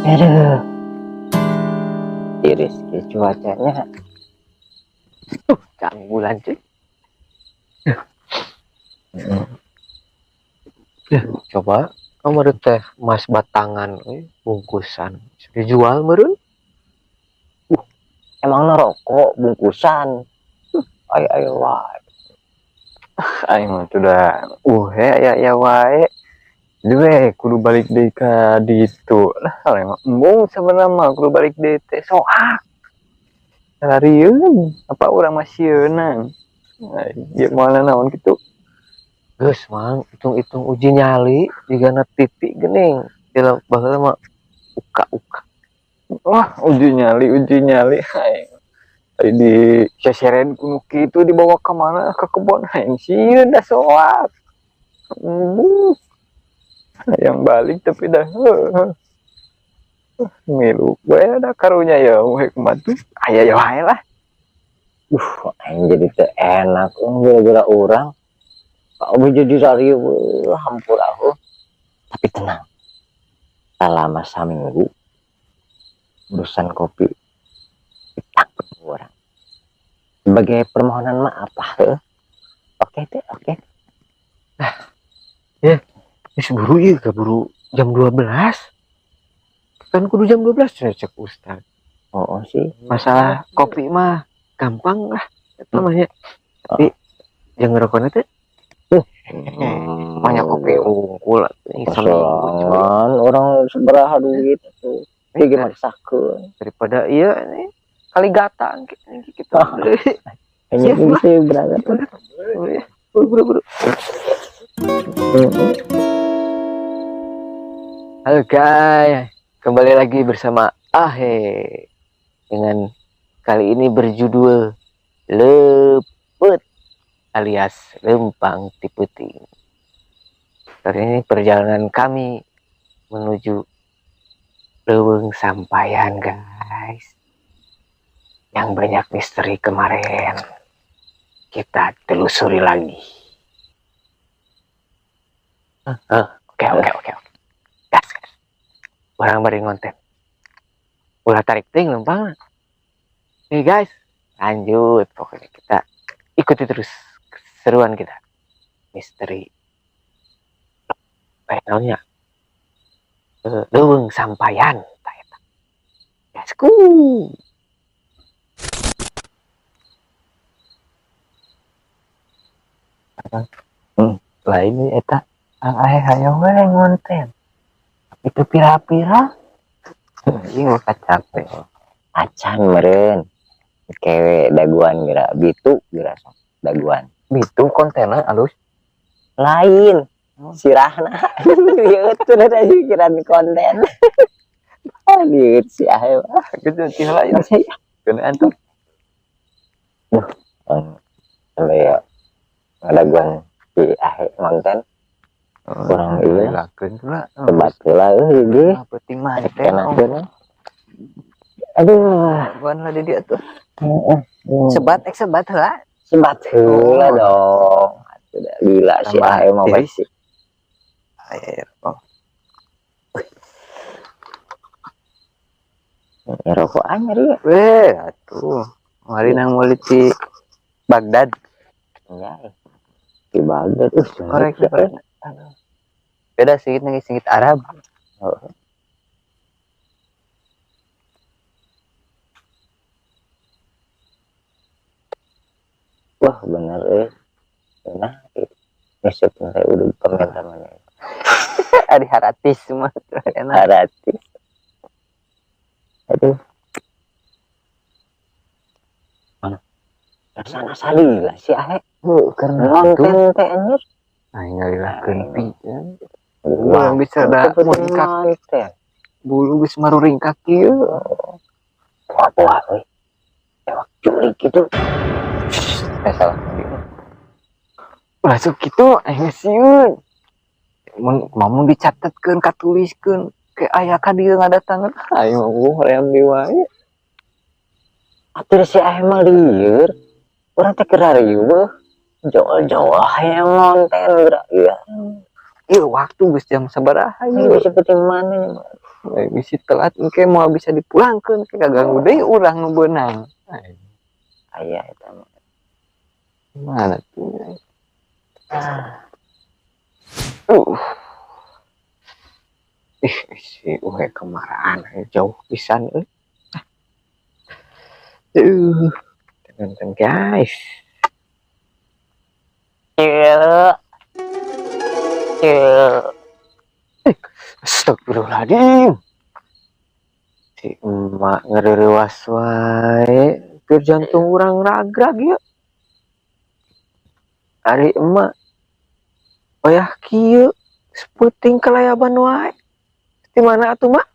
Aduh. Tiris ke cuacanya. Cang bulan cuy. Coba kamu teh mas batangan bungkusan dijual meureun. Emang rokok bungkusan. Ay ay wae. Aing mah sudah ya ya wae. Jadi kudu balik deui ka ditu. Lah emang embung sebenarnya mah kudu balik deui teh soak. Larieun apa urang mah sieunan. Ieu moal naon kitu. Geus mang hitung-hitung uji nyali jigana TV geuning. Bila baheula mah uka-uka. Wah, uji nyali aing. Tadi di seseren kuno kitu dibawa ke mana ke kebon aing sieun dah soak. Yang balik tapi dah milu gue ada karunya ya hikmat tuh aya ya wae lah. Aing jadi teu enak gara-gara urang. Kau jadi sarieu hampur aku. Tapi tenang. Selama saminggu urusan kopi ditangkap orang. Sebagai permohonan maaf lah. Oke teh, oke. Nah, ya, geus buru ieu buru jam 12. Kan kudu jam 12 cek ustad. Oh, sih. Masalah kopi mah gampang lah eta mah nya. Tapi jeung ngerokona teh banyak kopi unggul sorangan orang seberaha duit tuh. Ieu ge maksakeun daripada iya ini kali gata gitu. Ini bisa berangkat. Buru buru. Halo guys, kembali lagi bersama Ahe dengan kali ini berjudul Lepet alias Lempang ti Peuting. Kali ini perjalanan kami menuju Leuweung Sampayan guys, yang banyak misteri kemarin kita telusuri lagi. Oke. Gas. Barang bari ngonten. Ulah tarik ting lempang. Nih guys, lanjut pokoknya kita ikuti terus keseruan kita. Misteri finalnya Leuweung Sampayan. Let's go. Lah ini eta ae hayang we ngonten. Itu pira-pira. Ini mah capek. Acan meureun. Kewe daguan geura bitu geura sok daguan. Bitu kontenna alus. Lain. Sirahna. Ieu tuh da pikiran konten. Liut si ae mah. Gitu ti heula ieu. Keun antum. Duh, sampai ya daguan si ae konten. Kurang ieu lakeun lah. Sebat heula euy ge. Penting mah teh. Aduh, daguan lah di dia tuh. Sebat ek sebat heula. Sebat heula dong. Atuh gila si ae mah pasti. Air oh. Rokok anyar ya. Weh, atuh. Mari nang meuli di Baghdad. Ya. Di Baghdad. Korek. Beda singit nang singit Arab. Oh. Wah, bener Nah, besok saya udah komen namanya. Ari haratis semua enak. Haratis. Aduh. Mana? Rasana salila si ahe. Heuh, karena ngonten teh anjir. Aing ngalilakeun pisan. Wah, bisa da konten. Bulu geus maruringkak kieu. Wah, euy. Ewak jurik kitu. Salah. Ulah sok kitu aing sieun. Mun mun dicatetkeun katuliskeun ke aya ka dieu ngadatangan aing mah hoream deui wae. Atuh si aing mah lieur. Urang teh keur riweuh. Jol-jol hayang ngonten geura ieu. Ieu waktu geus jam sabaraha ieu? Seperti mana nya? Bisi telat engke moal bisa dipulangkeun, ke kaganggu deui urang nu beunang. Aya eta mah. Mana tuh? Ah. Ih, si Uhe kemarahan jauh pisan euy. Nonton guys. Iya. Iya. Astagfirullahaladzim. Si emak ngereuwas wae, keur jantung urang ragrag ya. Ari emak oyah kieu sepeuting kalayaban wae. Di mana atuh, Mak?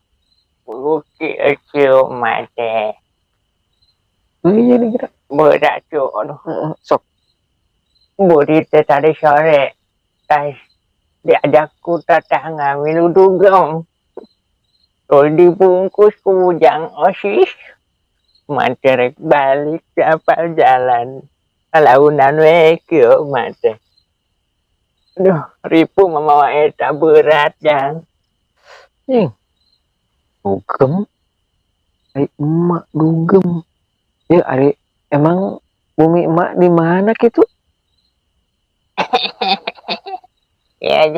Bukti kieu emak teh. Iya nih gerak. Berat tuh, aduh. Heeh, sok. Buri teh tadi sore, guys, diajak ku tetangga milu dugem. Terus dibungkus ku bujang OSIS. Materek balik kapal jalan. Launan we kieu emak teh. Aduh, ripu mamawa eta berat, Jang. Nying. Dugem. Ari emak dugem. Ya ari emang bumi emak di mana kitu? Ya,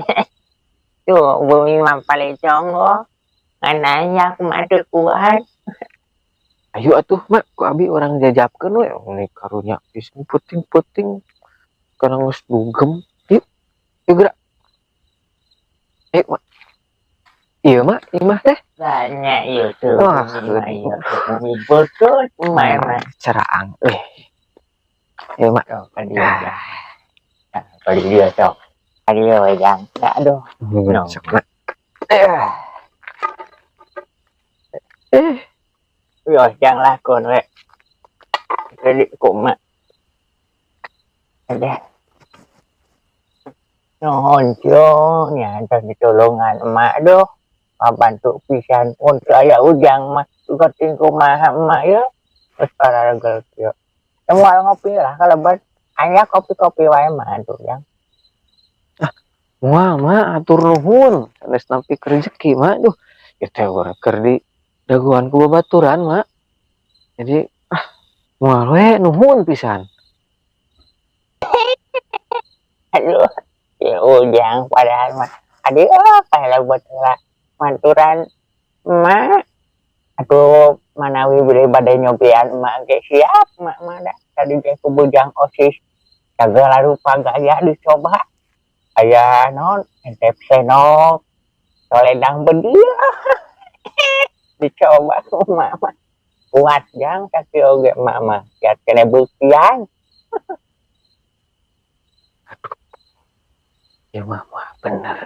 tuh bumi mah paling conggo. Ngananya aku mah teu kuat. Ayo atuh mak, ku abi urang jajabkeun we. Ini karunya pisan puting-puting kana geus dugem. Yuk, yuk gerak. Ayo mak. Iya mak, imah teh. Banyak ieu tuh. Wah, Bumi mah ieu tuh. Bumi butut emak mah. Ceraang euy. Ayo mak. Tuh, ka dieu dah. Nah, ka dieu sok. Ka dieu we, Jang. Aduh. No. Sok mak. Yo, jang lakon we. Jadi kumaha. Ada. Nuhun cio, nya teh ditulungan emak doh. Bantu pisan untuk aya ujang mah geuting kumaha emak ya. Terus para regel kieu. Moal ngopi lah kalau ber aya kopi-kopi wae mah atuh jang. Ah, moal mah atur nuhun, sanes nampi rezeki mah duh. Ya teh urang keur di dagoan ku babaturan mak. Jadi moal we nuhun pisan. Aduh, ya ujang padahal mah aduh kalau buat lah manturan emak atau manawi beli badai nyobian emak ge siap emak mah dah. Tadi ge ku bujang OSIS segala rupa gaya dicoba aya non entep senok soledang bedil dicoba ku emak mah kuat jang kaki oge emak mah kiat kene beukian. Aduh ya mama bener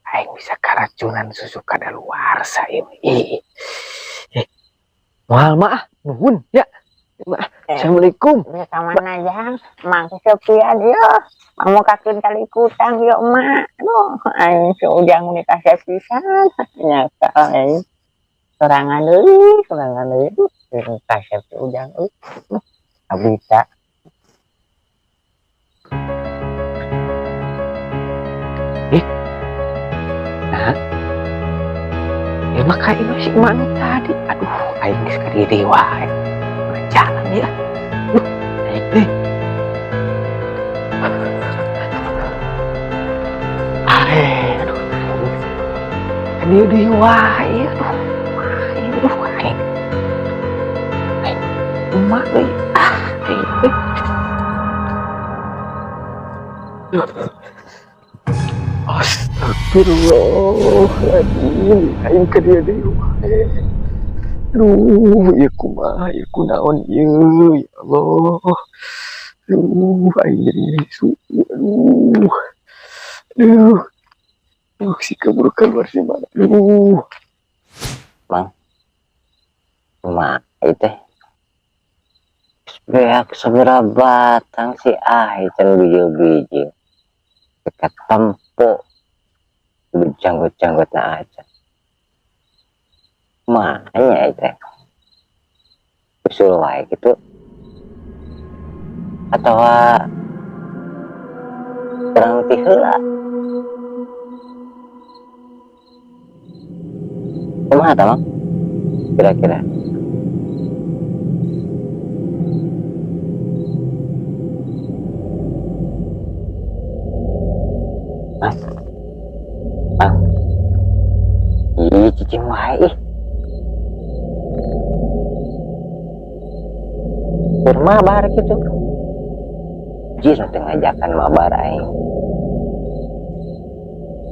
aing bisa karacunan susu kadaluarsa ieu. Ih. Moal mah nuhun ya. Mak. Assalamualaikum. Ya ka mana jang? Mang kesepian ieu. Mang mau kakeun kalikutan ieu emak. Aduh, aing si ujang ni kasep pisan. Nyata aing. Sorangan deui, sorangan deui. Kasep si ujang euy. Abita. Nah. Maka ini si emak nu tadi. Aduh, aing geus ka dieu wae. Jalan ya. Duh, aing teh. Aduh, aing. Ka dieu deui wae. Aduh, aing, aduh, aing. Aing emak deui. Ah, aing teh. Duh. Astagfirullahaladzim, aing ka dieu deui wae. Aduh, ieu kumaha, ieu kunaon ieu, ya Allah. Aduh, aing jadi nyeri suku, aduh. Aduh. Aduh, si keburu keluar si mana. Aduh. Mang. Kumaha ieu teh? Beak sabaraha batang si Ahi can bijil-bijil. Dekat tempo. Janggut-janggutna aja. Makanya itu usul wae gitu. Atau kurang ti heula. Kumaha tah, Mang? Kira-kira. Mang. Mang. Ih, cicing wae ih. Keur mabar kitu. Jis teh ngajakan mabar aing.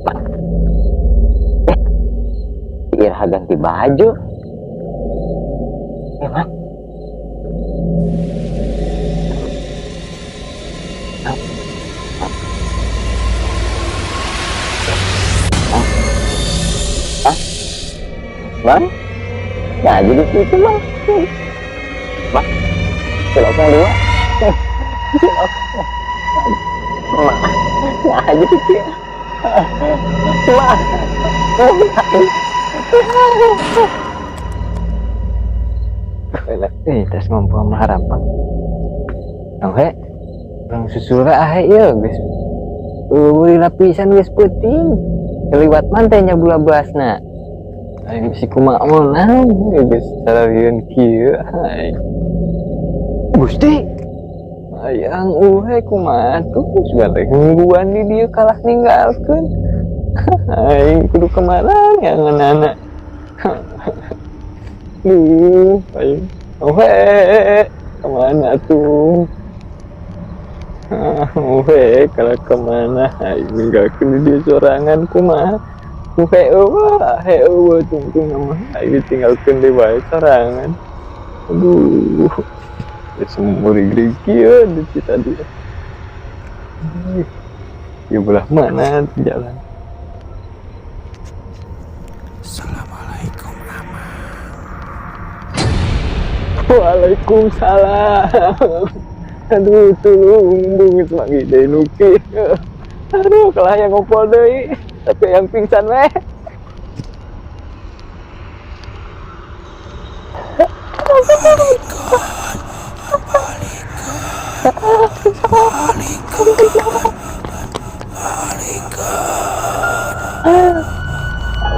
Mang. Iraha ganti baju. Mang. Mang. Hah? Bang? Nah, jadi itu, Bang. Bang. Ciloknya dua. Cilok. Mak. Nah, jadi kieu. Mak. Tes mampu sama harapan. Oke. Urang susul ah ieu geus. Eueuh lapisan geus peuting. Keliwat man teh nya bulabasna. Aing si kumaha meunang geus sararieun kieu aing. Gusti. Hayang uhe kumaha tuh sugan teh nungguan di dieu kalah ninggalkeun. Aing kudu kemana ya ngeunana. Duh, aing uhe kemana tuh? Uhe kalau kemana aing ninggalkeun di dieu sorangan kumaha? Uhe eueuh, he eueuh tungtung mah aing ditinggalkeun di wae sorangan. Aduh. Ya semua rig kieu di tadi. Ya belah mana jalan. Assalamualaikum, Amang. Waalaikumsalam. Aduh, tulung bungis magi deui nu kieu. Aduh, kalah yang ngompol deui. Tapi yang pingsan weh.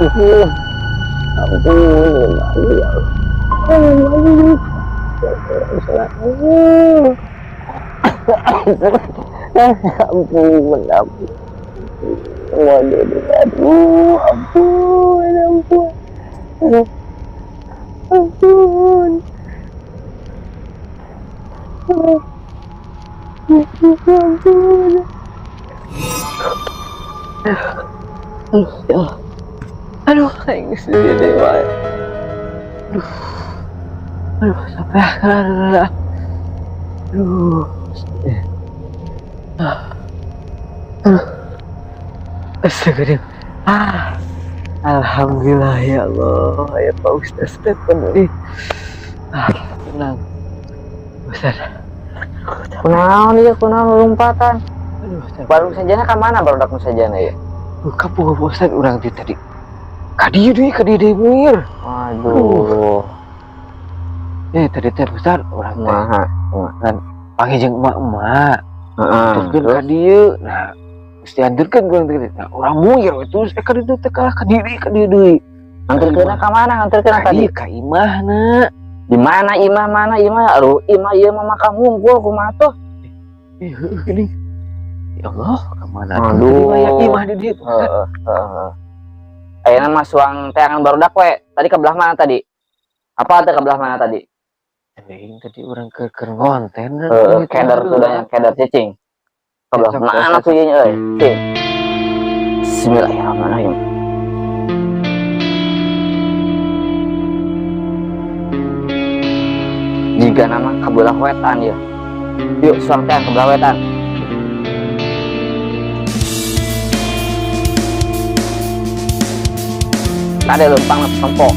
Ampun. Ampun, ya Allah. Ampun. Ampun, ampun. Waduh, aduh, ampun, ampun. Ampun. Ampun. Aduh, ya Allah. Aduh, aing sedih deh, wae. Aduh. Aduh, sampai aduh. Aduh. Aduh. Astagfirullah. Ah. Alhamdulillah ya Allah. Ya Pak Ustaz telepon euy. Ah, tenang. Ustaz. Kunaon ieu, kunaon lompatan? Aduh, Ustaz. Baru sajana ka mana barudak nu sajana ieu? Duh, kapuh Pak Ustaz urang teh tadi. Ka dieu deui, ka dieu deui muir. Waduh. Tadi teh Ustaz urang teh. Kumaha? Kan panggil jeung emak-emak. Heeh. Terus ka dieu. Nah, mesti anterkeun urang teh. Nah, urang muir we terus ka dieu teh kalah ka dieu ka dieu deui. Anterkeunna ka mana? Anterkeunna Ka tadi? dieu ka imahna. Di mana imah, mana imah? Aduh, imah ieu mah makam hungkul kumaha tuh? Heueuh geuning. Ya Allah, ka mana tuh? Aduh. Tadi mah imah di dieu. Heeh, heeh. Ayeuna mah suang teangan barudak we. Tadi ke belah mana tadi? Apa teh ke belah mana tadi? Teuing tadi urang keur ngonten. Heeh, keder tuh dah, keder cicing. Ke belah Cocok, mana cocok. tuh ieu euy? Cing. Bismillahirrahmanirrahim. Jika nama kabelah wetan ya. Yuk, suang teang kebelah wetan. Ada lempang lempong.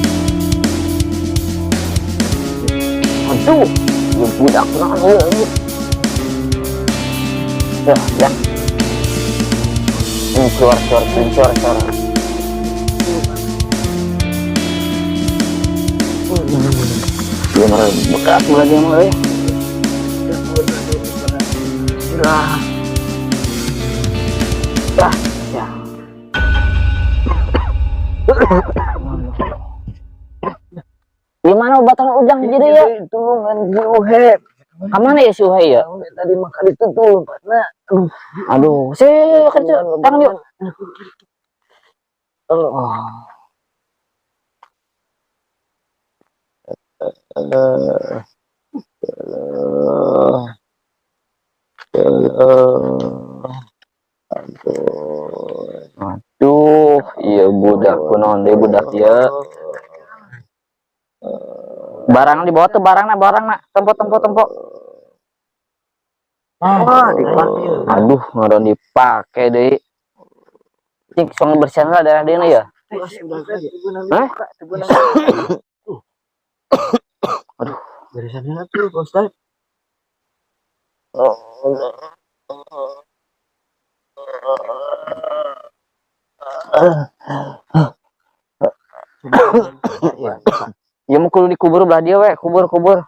Aduh, ya budak naon ieu ini. Ya, ya. Ini keluar, keluar, keluar, keluar. Dia marah bekas mulai dia mulai. Lah. Lah, ya. Mana babaturan Ujang jadi ya? Tulungan si Uhep. Ka mana ya si Uhe ya? Tadi makan itu tuh lompatna. Aduh. Aduh, si kerja tangan yuk. Oh. Eh, eh, eh, aduh. Aduh, iya budak kunaon deui budak ieu. Barang dibawa tuh barangna barangna. Tempo tempo tempo. Wah, dipake. Aduh, ngadon dipake deui. Cik, sok bersihan lah daerah dieu ya. Hah? Aduh. Dari sana tuh, Pak Ustaz. Ya, Ya mau kudu dikubur belah dia we, kubur kubur.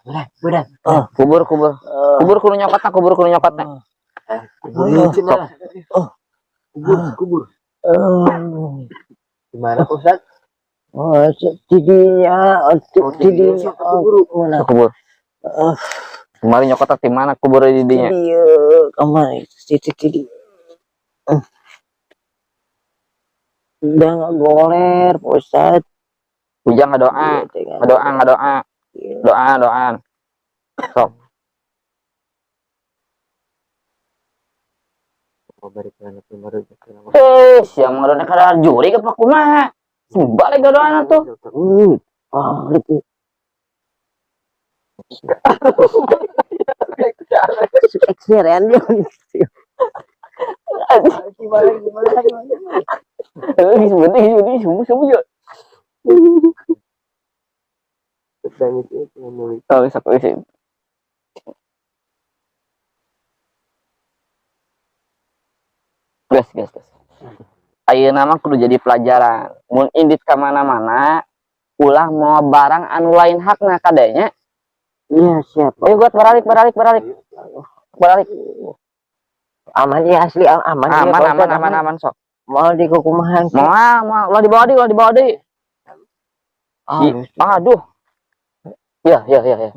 udah, udah. Kubur kubur. Kubur kudu nyokotna, kubur kudu nyokotna. Kubur, kubur, kubur. Gimana, Pak Ustaz? Oh, tidinya, Oh, tidinya, kubur. mana? Kubur. Kemarin nyokotna di mana kubur di dinya? Iya, kemarin titik tidi. Udah nggak goler, Pak Ustad. Ujang ngadoa, ngadoa, ngadoa, doa, doa. Sok. Eh, siang ngadoa kada juri ke kumaha? Balik doa tuh. Ah, itu. Experience dia. Gimana, gimana, gimana? Eh, disebut, disebut, disebut, sebut. Pedang itu milik. Oh, bisa, bisa. Gas, gas, gas. Ayeuna mah kudu jadi pelajaran. Mun indit ka mana-mana, ulah mau barang anu lain hakna kadenya. Iya, siap. Ayo buat baralik, baralik, baralik. Baralik. Aman ya asli aman. Ya, Aman, Pak aman, Ustad, aman, aman sok. Mau di kukumahan. Moal, moal, ulah dibawa deui, ulah dibawa deui. Ah, Aduh. Ya, ya, ya, ya.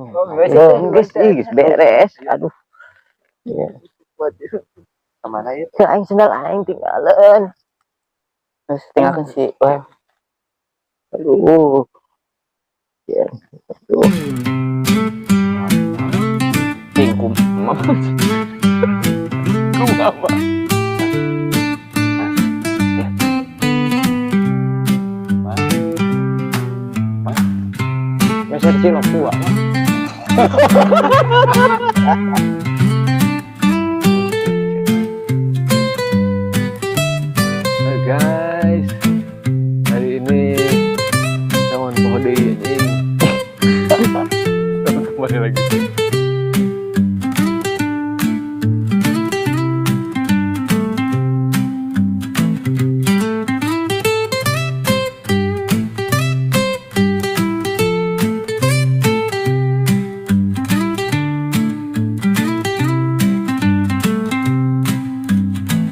geus, geus beres. Aduh. Kemana ya? Ke aing sendal aing tinggalan. Terus tinggalkan si weh. Aduh. Ya. Aduh. Cing kumaha. Kumaha. Meser cilok tua. Halo guys, hari ini sama pohon deui anjing. Kembali lagi.